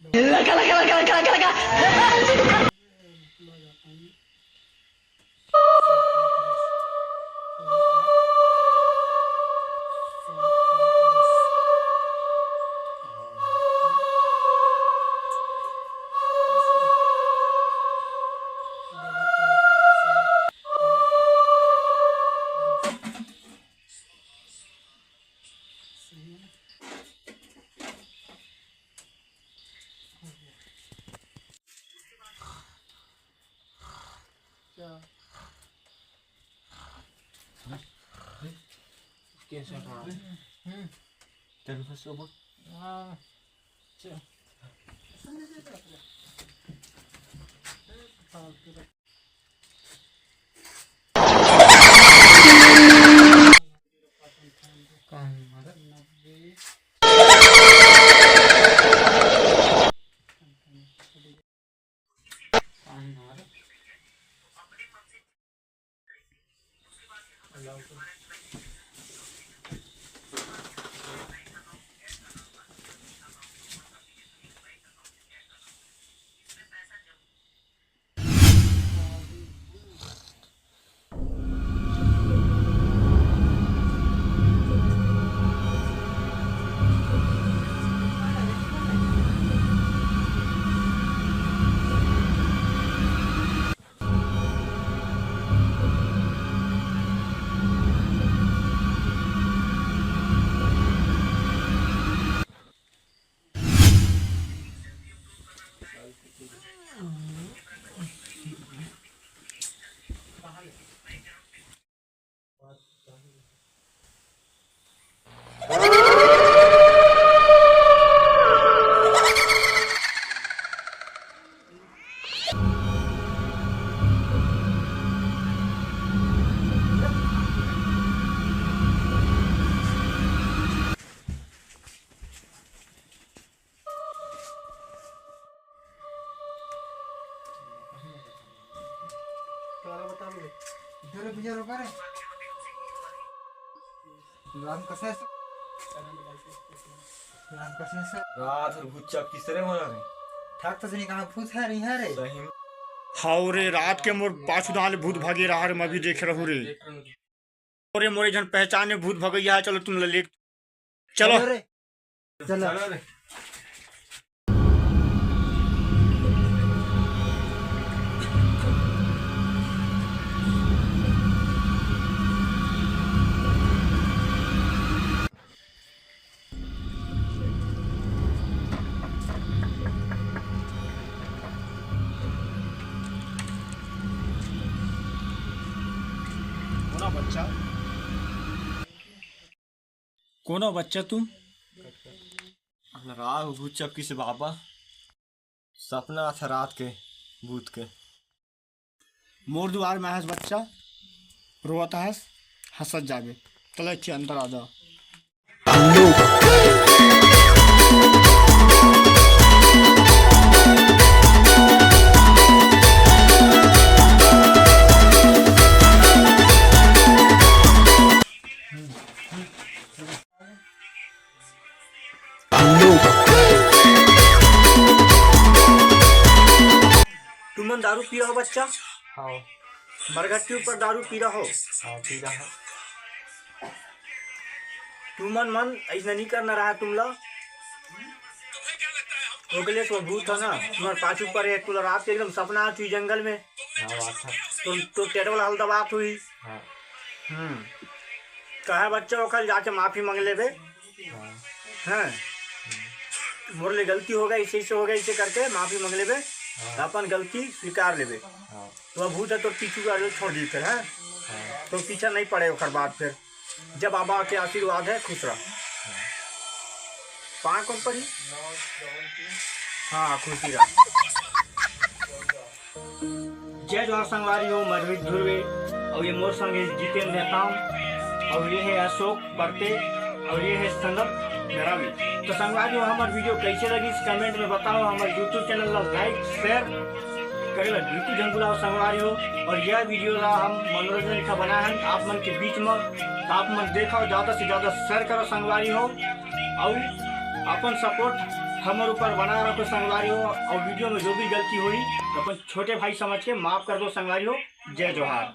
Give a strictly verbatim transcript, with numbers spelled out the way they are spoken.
लगा, लगा, लगा, लगा, लगा, लगा। कैसा काम? चल, बस अब। हाँ। चल। इधर भैया, रुका रे। राम कसम से। राम कसम से। रात भर भूत चपकी से रे होना रे। थक तो से नहीं कहा, भूत है, नहीं है रे। सही में। हाव रे, रात के मोर पाछू डाल भूत भागे रहा रे, मैं भी देखे रहूं रे। अरे मोरे झन पहचाने भूत भगैया है, चलो तुम ले, चलो। चलो रे। चलो। चलो रे। कोना बच्चा? कोना बच्चा तुम? रात भूत चपकी से बाबा, सपना था रात के भूत के। मोर दुआर में हस बच्चा, रोवत हस, हंसत जाबे। तले अच्छे अंदर आ जा। तुमन दारू पी रहा हो बच्चा? हाँ। मरघट के ऊपर दारू पी रहा हो? हाँ, पी रहा हो। तुमन मन ऐसा नहीं करना रहा तुमला। ओकले सो भूत है ना, तुम्हारे पाछू पर है, तुला रात के एकदम सपना आती हुई जंगल में। हाँ, बात है। तो, तो टेटवल हल दबात हुई। हाँ। हम्म। कहे बच्चा ओखर जाके माफी मांग लेबे। हाँ। हैं? मोर ले गलती हो गई, इसे, इसे हो गई, इसे करके माफी मांग लेबे। हाँ। अपन गलती स्वीकार लेबे। हाँ। तो अब भूत है तो पीछू का छोड़ दी फिर, हैं? हाँ। तो पीछा नहीं पड़े ओखर बाद फिर। जब बाबा के आशीर्वाद है, खुश रह। पाँव कौन पड़ी? हाँ, खुशी रह। जय जोहार संगवारी हो, मैं रोहित ध्रुवे और ये मोर संग है जितेंद्र नेताम और ये है अशोक परते और ये है संगम गरावी। तो संगवारी हो, हमार वीडियो कैसे लगी, कमेंट में बताओ। हमारे YouTube चैनल ला लाइक, शेयर करे ला बिल्कुल झन भुलाओ संगवारी हो। और यह वीडियो ला हम मनोरंजन का बनाए हैं आप मन के बीच में, तो आप मन देखो, ज्यादा से ज्यादा शेयर करो संगवारी हो और अपन सपोर्ट हमर ऊपर बना रखो संगवारी हो, और वीडियो में जो भी गलती होई तो अपन छोटे भाई समझ के माफ कर दो संगवारी हो। जय जोहार।